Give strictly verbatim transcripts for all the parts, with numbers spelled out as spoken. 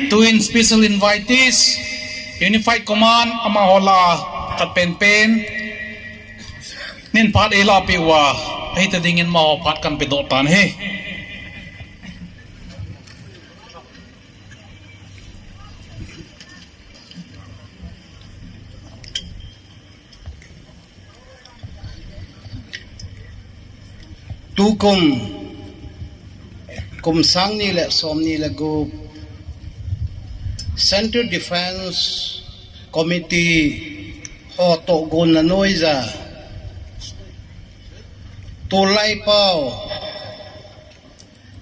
Tuin special invitees, Unified Command, amaho lah a khat penpen nin phat eilahpeh uva, ahita dingin amaho phat kahin pedoh tan ahi. Tukum, kum sang ni le som ni le gup, Central Defence Committee ho tohgon na noiya, tolai pao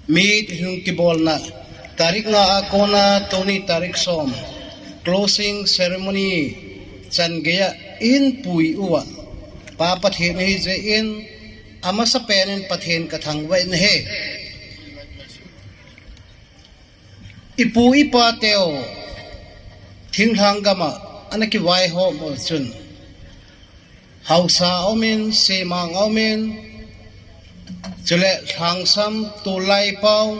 meet hung kibolna tarik nga a kona tuni tarik som, closing ceremony chan geiya eipui uva, Pa Pathen ahijeh in, amasapen in Pathen kathangvah in ahi. Ipu ipa teu thinglhang gam'a ana kivaihom u chun, haosa aumin, semang aumin, chule lhangsam, tolai pao,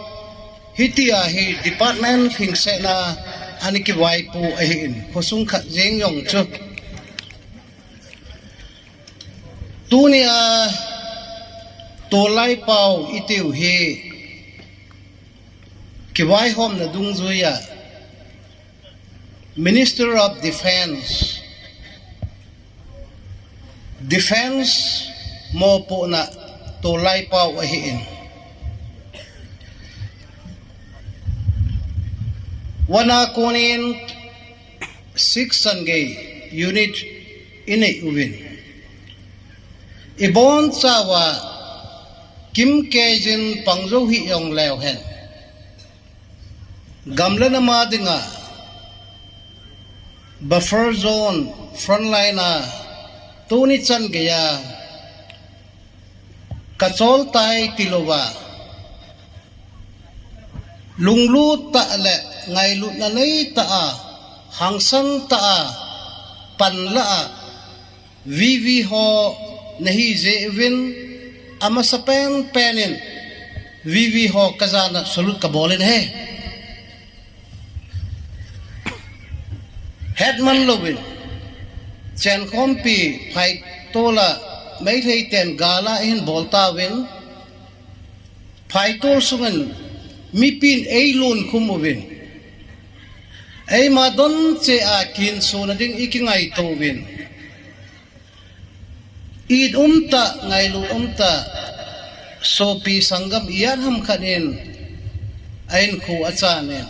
hitia hi department lhingsetna ana kivaipo ahin, khosung khat jeng jong chu. Tunia tolai pao itiu hi kivaihomna dungjuiya Minister of Defence, Defence mopohna tolai pao ahin. Vana konin six Sunday unit inei uvin. Ibonchauva kimkeijin pangjou hih jongleu hen, gam le nam a dinga buffer zone, frontline a tuni chan geiya kachol tai tilouva, lunglut tah le ngailutna nei tah a, hangsan tah a, panlah a, V V ho nahi jeh uvin, amasapen pen in V V ho kajana salute kabol in ahi. Hetman louvin, chenkhompi phaitol a Meitei ten gal a eihin bol tauvin, phaitol sungin mipin eilon khum uvin, eima doncheh a kinsona ding ikingaito uvin, it umtah, ngailut umtah, sopi sanggam ijat ham khat in ahinkho achanin,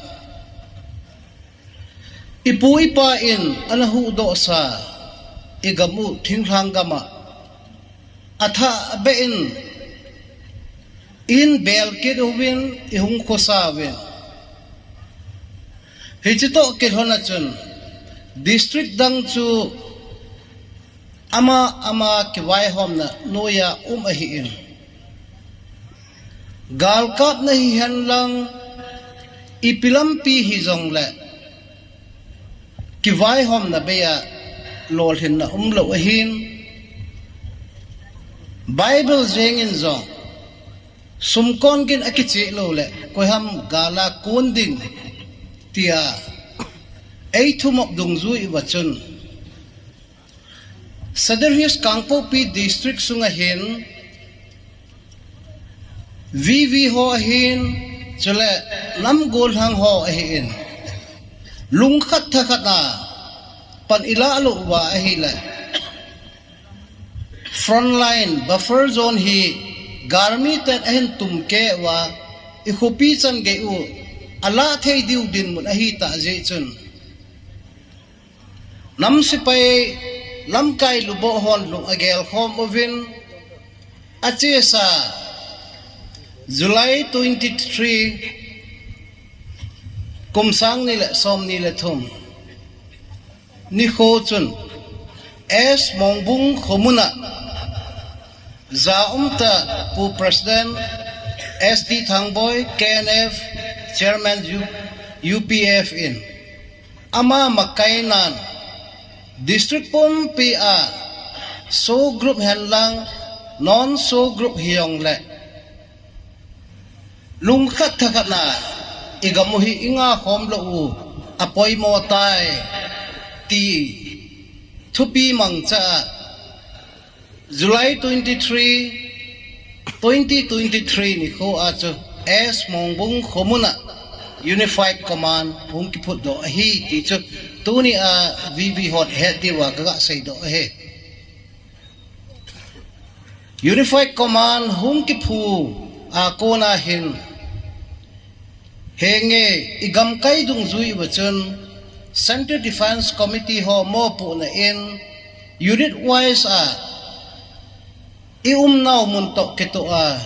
ipu ipa in ana huhdohsa igam u thinglhang gam'a athah beh in eibel kit uvin, ihung khosa uvin. Hiche toh kilhon a chun district dang chu ama ama kivaihomna noiya um ahin, galkapna hihen lang, ipi lampi hijongle kivaihomna beiya lolhinna umlou ahin, Bible jengin jong sumkon gin akicheh loule koiham gal a kon ding tia eithumop dungjui uva chun, Sadar Hills Kangpokpi District sunga hin V V ho ahin, chule nam gollhang ho ahin, lungkhat thakhat a pan ilah lou uva ahile, frontline buffer zone hi galmi ten ahin tumkeh uva, ikhopi chan gei u alah thei diu dinmun ahitah jeh chun, nam sepai lamkai luboh hon lung agelkhom uvin, achesa July twenty three, kum sang ni le som ni le thum nikho chun S Mongbung khomuna ja umtah Pu President S D Thangboi, K N F Chairman, U-, U P F in, ama makainan district pumpi a SoO group henlang non SoO group hijongle, lungkhat thakhat a igam u hi inga khom lou u apoimo tai ti thupi mangcha a July twenty three, twenty twenty three nikho a chu S Mongbung khomun a Unified Command hung kiphut doh ahi ti chu tuni a V V hon het diu a kaga sei doh ahi. Unified Command hung kiphu a kona hin henge igam kai dungjui uva chun Central Defence Committee ho mopohna in unit wise a i umnau mun toh kitoh a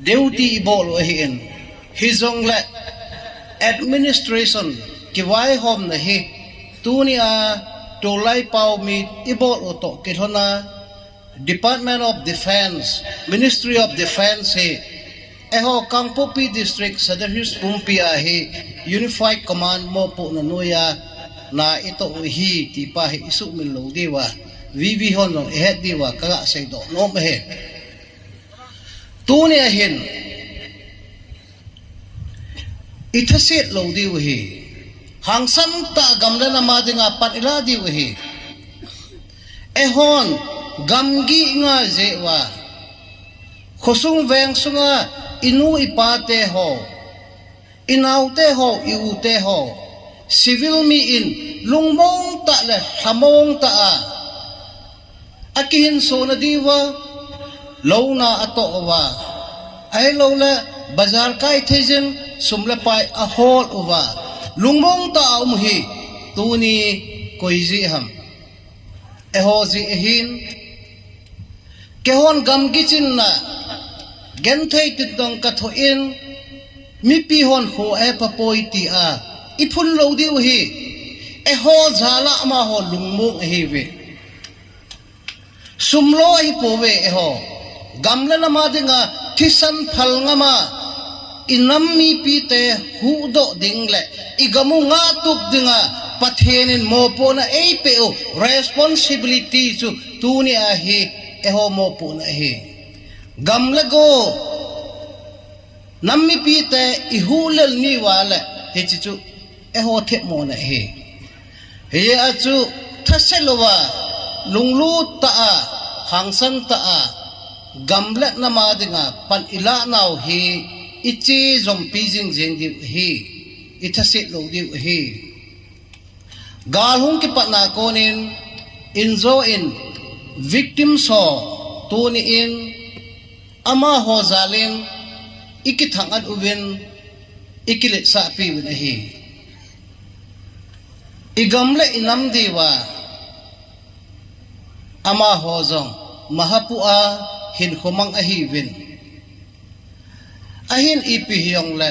duty ibol u ahin, hijongle administration kivaihomna hi tuni a tulaipau mi ibol u toh kilhon a Department of Defence, Ministry of Defence hi eiho Kangpokpi District, Sadar Hills pumpi a hi Unified Command mopohna noiya na itoh u hi tipa hi isuhmil lou diu a, V V hon jong ihet diu a kaga sei doh nom ahi. Tuni a hin ithaset lou diu ahi. Hangsan tah a gam le nam a dinga pan ila diu ahi. Eihon gamgi ingai jeh uva khosung veng sunga inu ipa te ho, inaute ho, i-u te ho, civil mi in lungmong tah le lhamong tah a akihinso na diuva, louna atoh uva, ahilouleh bazar kai thei jing sum le pai ahol uva, lungmong tah a um hi tuni koi jeh ham? Eiho jeh ahin. Keihon gamgi chinna genthei tin dong kathoh in, mipi hon kho eipha poi tia iphun lou diu ahi. Eiho jal a amaho lungmong ahiuve. Sum lo ahipouve eiho. Gam le nam a dinga thisan phal ngam a, inam mipi te huhdoh ding le igam u ngahtup dinga Pathen in mopohna eipeh u responsibility chu tuni a hi eiho mopohna ahi. Gam le go nam mipi te ihuhlel niuva le hiche chu eiho themmo na ahi. Hijeh a chu thase louva, lunglut tah a, hangsan tah a, gam le nam a dinga pan ilah nau hi iche jompi jing jeng diu ahi, ithaset lou diu ahi. Gal hung kipatna konin, injo in victims ho tuni in amaho jal in ikithang-at uvin, ikiletsahpi uvin ahi. Igam le inam diuva amaho jong mahapu a hinkho mang ahiuvin. Ahin ipi hijongle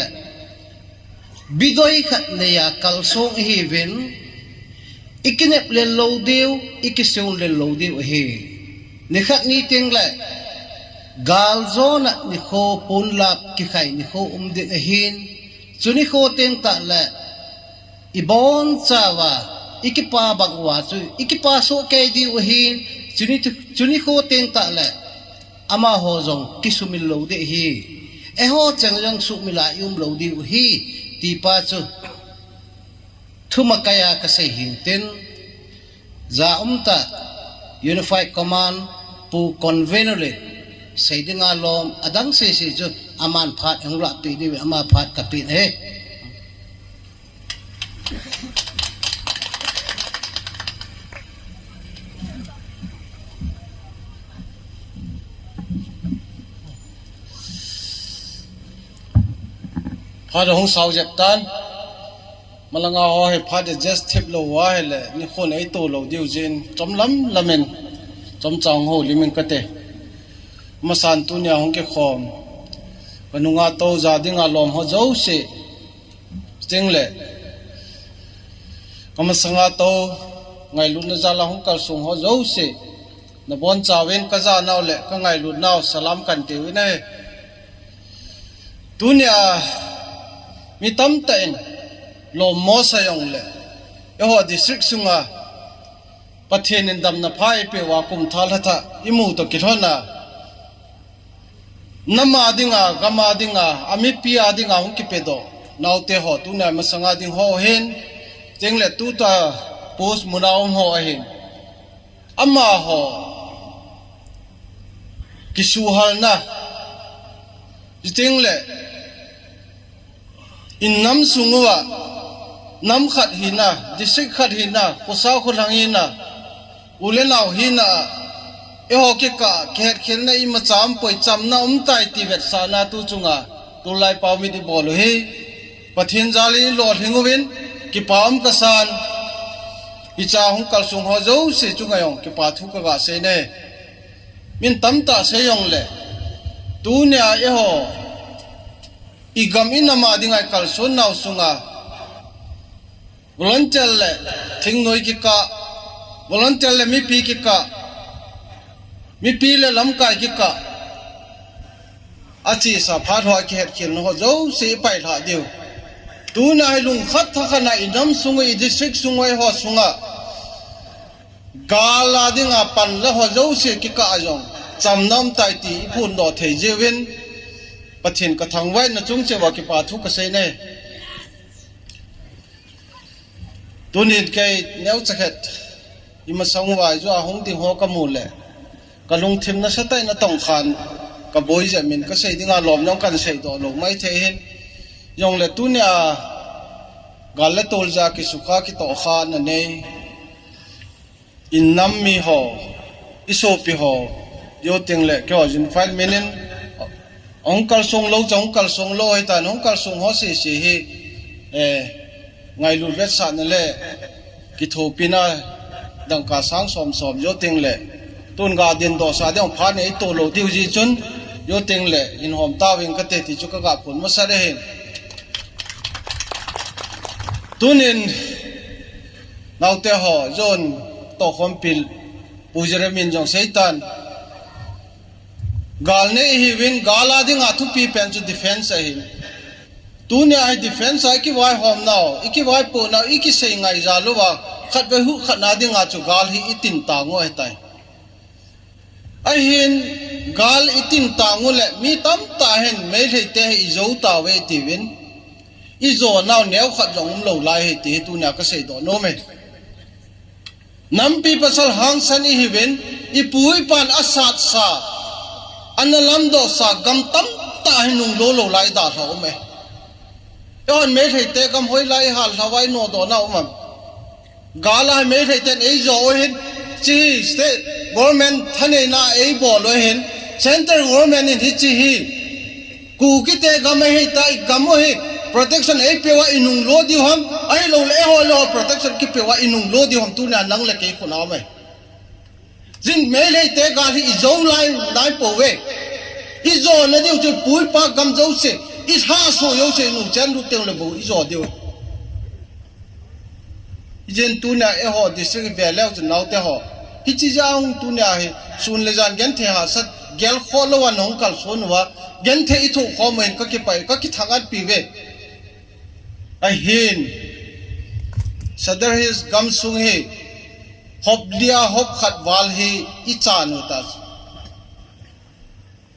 bidoi khat neiya kalsong ihiuvin, ikinep lel lou diu, ikisung lel lou diu ahi. Nikhat ni tengle galjona nikho, ponlap kikhai nikho um ding ahin, chu nikho teng tah le ibonchauva ikipa bang uva chu ikipa soh kei diu ahin, chu ni, chu nikho teng tah le amaho jong kisumil lou ding ahi. Eiho cheng jong sumil a ium lou diu ahi, tipa chu thumakai a kasei hintin, ja umtah Unified Command Pu Convener le sei dinga lom adang sese chu aman phat hung lahpeh diuvin ama phat kapeh ahi. Phat ahung sao jep tan. Malanga ho hi phat adjust thip lou uva ahile, nikho neito lou diu jeh in, chomlam lam in, chomcha houlim in kate. Amasan tunia hung kikhom kanunga tou ja dinga lom ho jouse, chuteng le kamasanga tou ngailutna jal a hung kalsong ho jouse, nabonchauvin kajanau le kangailutnau salam kantiuvin ahi. Tunia mi tamtah in lom mo sa jongle, eiho district sunga Pathen in damna pha eipeh uva kum thah lha thah imu toh kilhon a, Nam a dinga, gam a dinga, a mipi a dinga hung kipedoh naute ho, tunia masanga ding ho hin, chuteng le tuta post muna um ho ahin, amaho kisuhalna, chuteng le in nam sung uva, nam khat hina, district khat hina, khosa kholhang hina, u le nao hina, eiho kikah kihetkhelna imacha umpoi, chamna umtai ti vetsahna tu chunga tulai pao mit ibol u hi Pathen jal in ilolhing uvin, kipa um kasan. Hiche a hung kalsong ho jouse chunga jong kipa thu kaga sei e. Min tamtah sei jongle, tunia eiho igam inam a dinga ikalson nau sunga volunteer le thingnoi kikah, volunteer le mipi kikah, mipi le lamkai kikah, achesa phat hoa kihetkhelna ho jouse ipailhah diu. Tunia hi lungkhat thakhat a inam sung u, i district sung u, eiho sunga gal a dinga panla ho jouse kikah a jong chamna umtai ti iphondoh thei jiuvin, Pathen kathangvaina chung cheh uva kipa thu kasei e. Tunin kei neocha khat imasang uva ijou a hung ding ho kamu le, kalungthim nasatah in atongkhan kaboi jeh in kasei dinga lom jong kahin seidoh lou maithei hin. Jongle tunia gal le tol jeh a kisukha kitohkhana nei inam mi ho, isopi ho, chuteng le keiho unified min in, hung kalsong lou chu hung kalsong lou hitan, hung kalsong ho sese hi, eh, ngailut vetsahna le kithopina dangka sang som som, chuteng le tun ga dindohsah ding phat nei to lou diu jeh chun, chuteng le hinhom tauving kate ti chu kaga phon masat ahin. Tunin naote ho, John tohkhompi Pu Jeremy in jong seitan, gal nei ihiuvin, gal a dinga thupi pen chu defense ahin. Tunia hi defense a ikivaihom nau, ikivaipoh nau, ikisei ngai jal uva, khatvei huhkhatna dinga chu gal hi itin tang u ahitai. Ahin, gal itin tang u le mi tamtah hin Meitei te hi ijou tauve itiuvin, ijo nau neokhat jong umlou lai ahi ti hi tunia kaseidoh nom e. Nampi pasal hangsan ihiuvin, ipu ipan asatsa, ana lamdohsa gam tamtah hi nunglo lou lai dalha um e. Eihon Meitei te gam hoilai ihallhah uva inodoh nau um am? Gal a hi Meitei ten eijo u ahin, hiche hi state government thaneina eibol u ahin, central government in hiche hi Kuki te gam ahitai, gam u hi protection eipeuva inunglo diu ham, ahilouleh eiho le eiho protection kipeuva inunglo diu ham, tunia nang le kei khut a um e. Jin Meitei te gal hi ijou lai, lai pouve. Ijona diu chu pu ipa gam jouse, ilhaso jouse, inu chen lut teng le bou ijo diu. Ijin tunia eiho district ve leu chun naote ho, hiche jeh a hung tunia hi sun le jan genthei hahsat, gelkhoh louva nahung kalson uva, genthei ithoh khom u hin kakipah, kakithangatpi uve. Ahin, Sadar Hills gamsung hi hop li a hop khat val hi ichan u ta chu,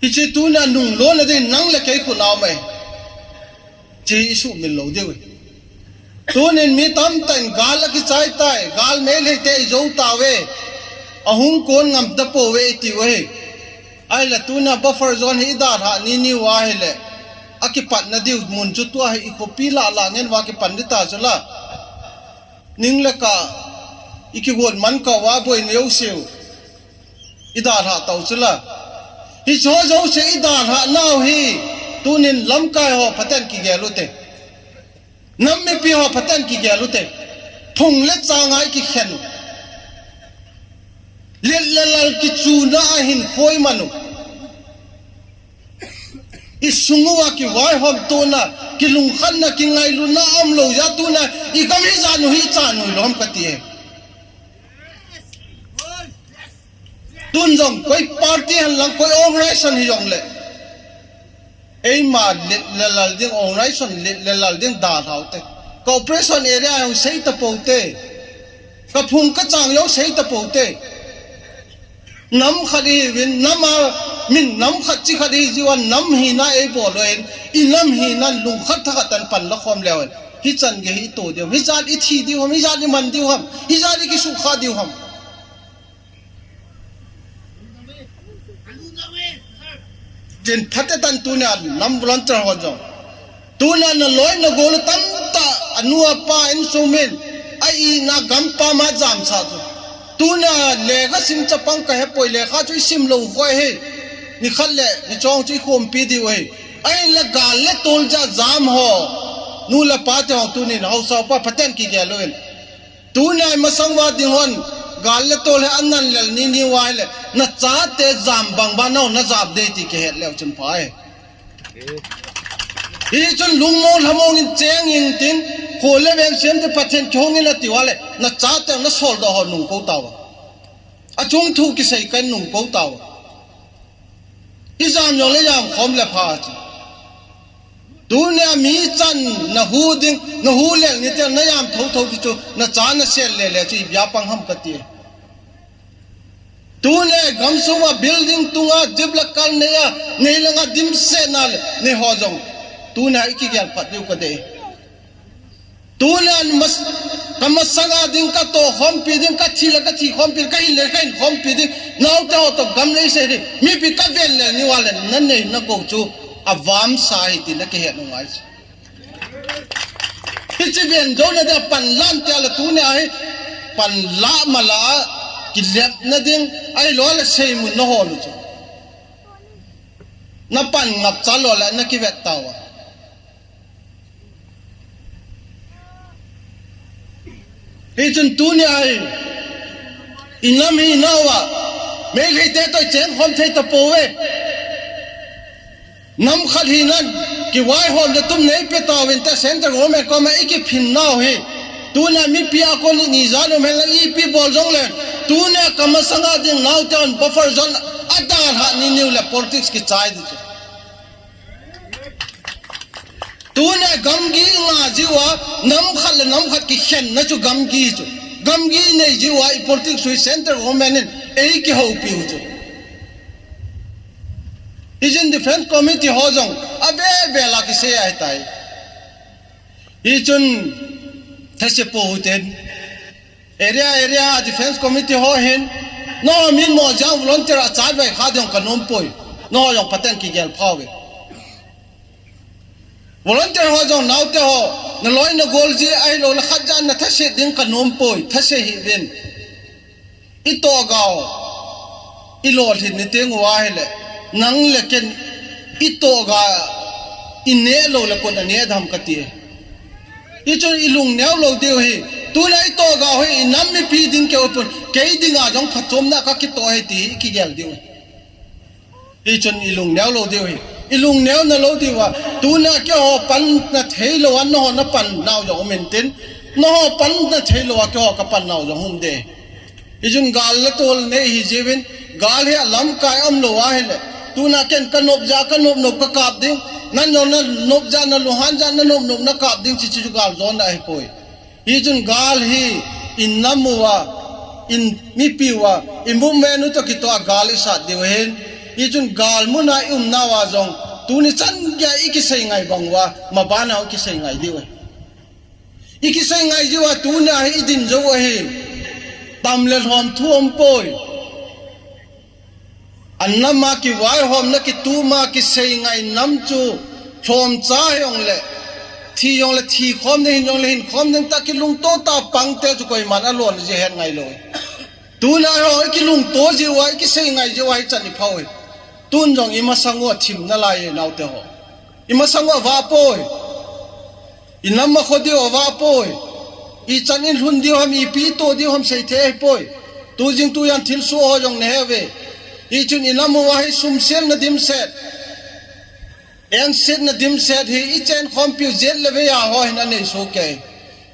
hiche tunia nunglona ding nang le kei khut a um e. Hiche hi isuhmil lou diu ahi. Tunin mi tamtah in gal akichai tai, gal Meitei te ijou tauve, ahung kon ngam tapouve itiu ahi. Ahile tunia buffer zone hi idalhah nini uva ahile, akipatna diu mun chu tua hi ikhopi lah lah ngen uva kipan ding ta chu la. Ning le kah, ikigon man kah uva boina jouseu idalhah tau chu la. Hicheho jouse idalhah nau hi tunin lamkai ho phaten kigel ute. Nam mipi ho phaten kigel ute. Phung le changa ikikhen u, let le lal kichuna a hin khoi man u. Isung uva kivaihom tona, kilungkhatna, kingailutna aumlou jeh a tuna igam ijat u hi ichan u hilou ham kati e. Tun jong koi party hen lang, koi organization hijongle, eima let le lal ding, organization let le lal ding dalhau te. Ka operation area jong sei tapou te. Kaphung kachang jong sei tapou te. Nam khat ihiuvin, nam a min nam khat chi khat ihi jiuva, nam hina eibol uvin, i nam hina lungkhat thakhat in pan la khom leu hen. Hichan gei hi ito diu ham, hijat ithi diu ham, hijat iman diu ham, hijat ikisukha diu ham. Tin phatecha tunia nam volunteer ho jong. Tunia naloi nagol tamtah anu apa insung min a ina gam pam a jamsah chu. Tunia lekha sim chapang kahepoi, lekha chu isim lou khoi hi. Nikhat le nichong chu ikhompi diu ahi. Ahinla gal le tol jat jam ho. Nu le pa te ho tunin haosa upa phaten kigel uvin. Tunia imasang uva ding hon, gal le tol hi anan lel nini uva ahile, nachate jam bang uva nao najap ding ti kihet leu chun phai. Hichun lungmong lhamong in cheng intin, kho le veng siam te Pathen kihong in ati uva le, nachate nasol doh ho nung kou tauva. Achung thu kisei kan nung kou tauva. Ijam jongle jam khom le pha chu. Tunia mi chan nahu ding, nahu lel nite najam thotho ti chu, nacha nasel lele chu ibia pang ham kati. Tunia gamsunga building tunga jeep le car neiya, neilanga dimset nale, neiho jong. Tunia ikigel phat diu kadei. Tunia mas-, kamasanga ding, katoh khompi ding, kathi le kathi khompi, kahin le kahin khompi ding, naote ho toh gam neisei ding, mipi kaven le niuva le, nanei nakou chu, avamsa ahi ti nakihet u ngai chu. Hiche ven jouna dia panla nte le tunia hi, panla mala, kilepna ding, ahilou le seimun nahol u chu. Napan ngapcha lou le nakivet tauva. Hichun tunia hi, inam hinauva, Meiteite toh icheng khom thei tapouve. Nam khat hinan, kivaihom le tum neipe tauvin te central government koma ikiphin nau hi. Tunia mipi a kon ni jan um henlang ipi bol jongle. Tunia kamasanga ding naote hon buffer zone adalhah niniu le politics kichai ding chu. Tunia gamgi nga jiuva, nam khat le nam khat kikhenna chu gamgi chu. Gamgi nei jiuva, i politics chu central government in eikihoupiu chu. Hichun defense committee ho jong, avevela kisei ahitai. Hichun, thase pou ten. Area, area defense committee ho hin, nangho min mo jang volunteer a chatvai kha ding kanompoi. Nangho jong phaten kigel phauve. Volunteer ho jong naote ho, naloi nagol ji ahilou le khat jan nathaset ding kanompoi, thase hih uvin. Itohgao, ilolhin ni teng uva ahile, nang le ken itohga, ineh lou le kon aneh dem kati. Hichun ilungneo lou diu ahi. Tunia itohgao hi, inam mipi ding keu pon, kei dinga jong phatchomna kakitoh ahi ti hi, ikigel diu ahi. Hichun ilungneo lou diu ahi. Ilungneo nalou diuva, tunia keiho panna theilou a, nangho napan nau jong um intin. Nangho panna theilou a, keiho kapan nau jong um ding. Hichun gal le tol nei hi jiuvin, gal hi alamkai umlou ahile. Tunia ken kanop jeh a, kanop nop kakap ding. Nang jong nanop jeh a, nalunghan jeh a, nanop nop nakap ding, hiche chu gal jonna ahipoi. Hichun gal hi, inam uva, in mipi uva, i movement u toh kitoh a gal isat diu ahin. Hichun gal muna iumnauva jong, tuni chan geiya ikisei ngai bang uva, mabana ikisei ngai diu ahi. Ikisei ngai jiuva tunia hi idin jou u ahi. Tam le lhom thu umpoi. Anam a kivaihomna kituma kisei ngai nam chu lhomcha hijongle, thi jongle thi khom ding, hin jongle hin khom ding tah kilungto tah pangte chu koiman alon ji het ngailou. Tunia ho ikilungto jiuva, ikisei ngai jiuva hichan iphau hi. Tun jong imasang uva thim nalai e naote ho. Imasang uva vahpoi. Inam a kho diu avahpoi. Ichan in lhun diu ham, ipi ito diu ham seithei ahipoi. Tujing tujan thilsoh ho jong naheuve. Hichun inam uva hi sumselna dimset, engsetna dimset hi ichenkhompiu jet le veiya ho hin anei sohkei.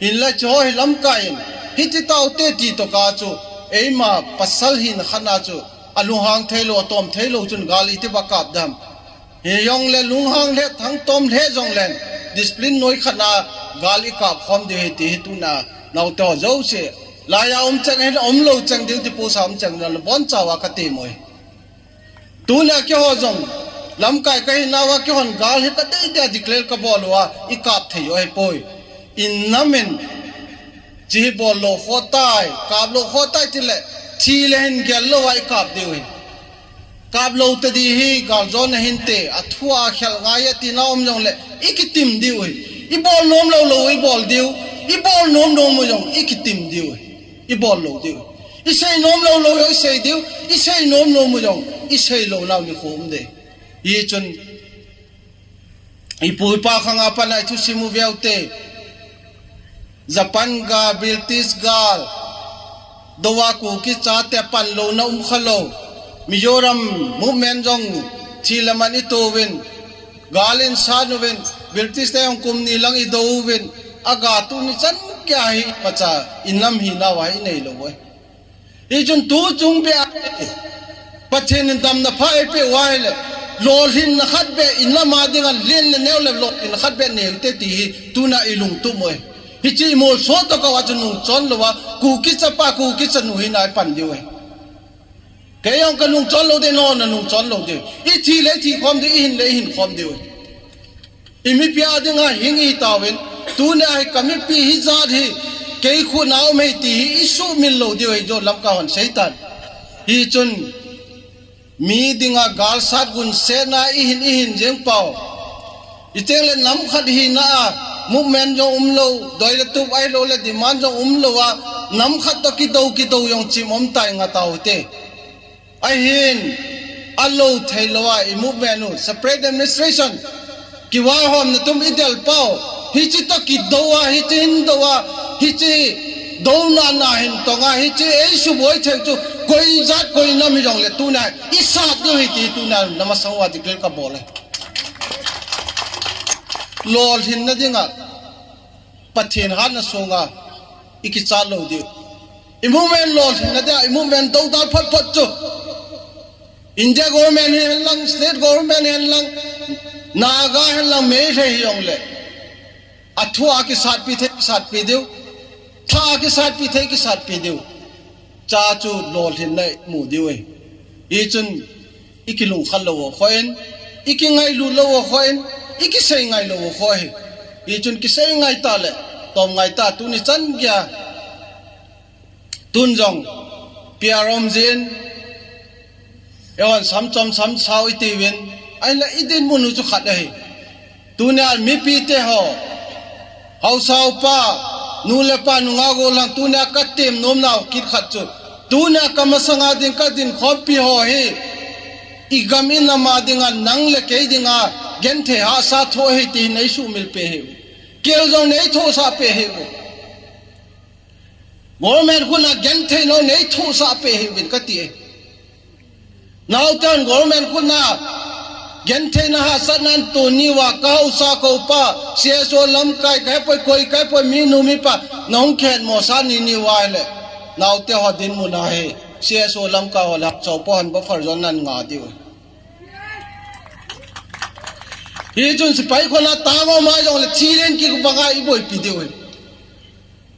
Hinla chuho hi lamkai in, hiti taute ti toh kachu, eima pasal hina khatna chu, alunghang theilou, atom theilou chun gal itiba kap dem. Hijongle lunghang lheh, thangtom lheh jongle, discipline noi khatna gal ikap khom diu ahi ti hi tuna, naote ho jouse, Laiya um cheng hin, umlou cheng diu ti post a um cheng ding le boncha uva kati mo e. Tunia keiho jong lamkai kahinauva keihon gal hi kadei dia declare kabol uva ikap thei u ahipoi. Inam in chi hi bollou khoh tai, kaplou khoh tai tile, thi le hin gel louva ikap diu ahi. Kaplou tadi hi galjona hinte, athua khel ngai ati na um jongle ikitim diu ahi. Ibol nom lou lou ibol diu, ibol nom nom u jong ikitim diu ahi. Ibol lou diu ahi. Isei nom lou lou jong isei diu, isei nom nom u jong isei lou nau nikho um ding. Hichun ipu ipa khanga pat a ithusim u veute. Japan gal, British gal, dou a Kuki chate panlouna um khalou. Mizoram movement jong thi le man itouvin, gal in sat uvin, British te jong kum ni lang idouvin, aga tuni chan geiya hi imacha inam hinauva inei lou uve. Hichun tu chung beh a, Pathen in damna pha eipeh uva ahile, lolhinna khat beh inam a dinga len le neo le lolhinna khat beh nei ute ti hi tuna ilungtup uve. Hiche imolso toh kah uva chu nungchon louva, Kuki chapa, Kuki chanu hina ipan diu ahi. Kei jong kanungchon lou diu, nangho nanungchon lou diu. Ithi le ithi khom diu, ihin le ihin khom diu. Imipi a dinga hing ihitauvin, tunia hi kamipi hijat hi kei khut a um ahi ti hi isuhmil lou diu ahi, jou lamkai hon seitan. Hichun mi dinga galsat gunsetna ihin ihin jeng pau. Iteng le nam khat hina a movement jong umlou, doi le tup ahilou le demand jong umlou a, nam khat toh kidou kidou jong chim um tai, ngah taute. Ahin, alou theilou a i movement u, separate administration, kivaihomna tum idel pau, hiche toh kidou a, hiche hin dou a, hiche douna na hin tong a, hiche eisuboi thei chu, koi jat koi nam hijongle tuna isat diu ahi ti tuna namasang uva declare kabol e. Lolhinna dinga, Pathen hatna sunga ikichat lou diu. I movement lolhinna dia, i movement doudal phot phot chu India government hihen lang, state government hihen lang, Naga hihen lang, Meitei hijongle, athua kisatpi thei kisatpi diu, tha kisatpi thei kisatpi diu. Cha chu lolhinna imu diu ahi. Hichun ikilungkhat lou u khoh in, ikingailut lou u khoh in, ikisei ngai lou u khoh ahi. Hichun kisei ngai tale, tom ngai ta, tuni chan geiya, tun jong P R um jin, eihon samchom samsao itiuvin, ahinla idinmun u chu khat ahi. Tunia mipite ho, haosa upa, nu le pa, nungah gollhang, tunia katem nomnau kit khat chu, tunia kamasanga ding kadinkhompi ho hi, igam inam a dinga nang le kei dinga genthei hahsa thoh ahi ti hi neisuhmil peh hih u. Kel jong neithohsah peh hih u. Government khut a genthei nau neithohsah peh hih uvin kati e. Naoten government khut a gentheina hahsatna natong ni uva, kahaosa kaupa, C S O lamkai kahepoi, koi kahepoi, minu mipa, nahung kihetmosah ni ni uva ahile, naote ho dinmun a hi C S O lamkai ho le haosa upa hon buffer zone nan ngah diu. Hichun sepai khut a tangom a jongle thi len kibanga iboipi diu ahi.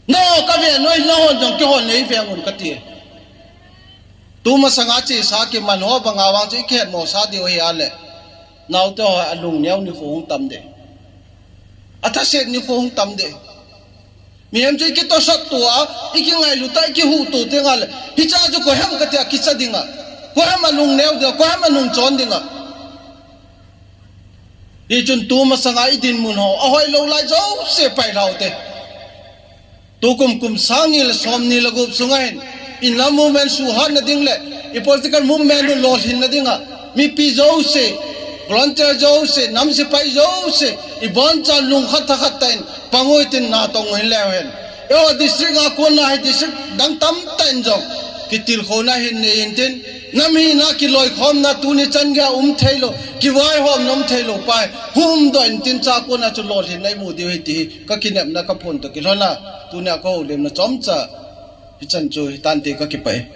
Nangho kave noi, nanghon jong keihon neiveng un kati e. Tumasanga chesa kiman ho banga vang chu ikihetmosah diu ahi ale, naote ho alungneo nikho hung tam ding, athaset nikho hung tam ding. Mihem chu ikitosot tua, ikingailut a, ikihuhto tengle, hichea chu koiham katia kicha dinga, koiham alungneo dinga, koiham anungchon dinga. Hichun tumasanga idinmun ho ahoilou lai jouse pailhaute. Tukum kum sang ni le som ni le gup sunga hin, inlam movement suhhatna ding le i political movement u lolhinna dinga, mipi jouse, volunteer jouse, nam sepai jouse, ibonchan lungkhat thakhat tah in pang u hitin, natong u hin leu hen. Eiho district a kona hi district dang tamtah in jong kitilkhouna hin nei intin, nam hina kiloikhomna tuni chan geiya um theilou, kivaihomna um theilou pa hi hung umdoh intin, cha kona chu lolhinna imu diu ahi ti hi kakinepna kaphon toh kilhona, tunia kahoulimna chomcha hichan chu hitante, kakipah e.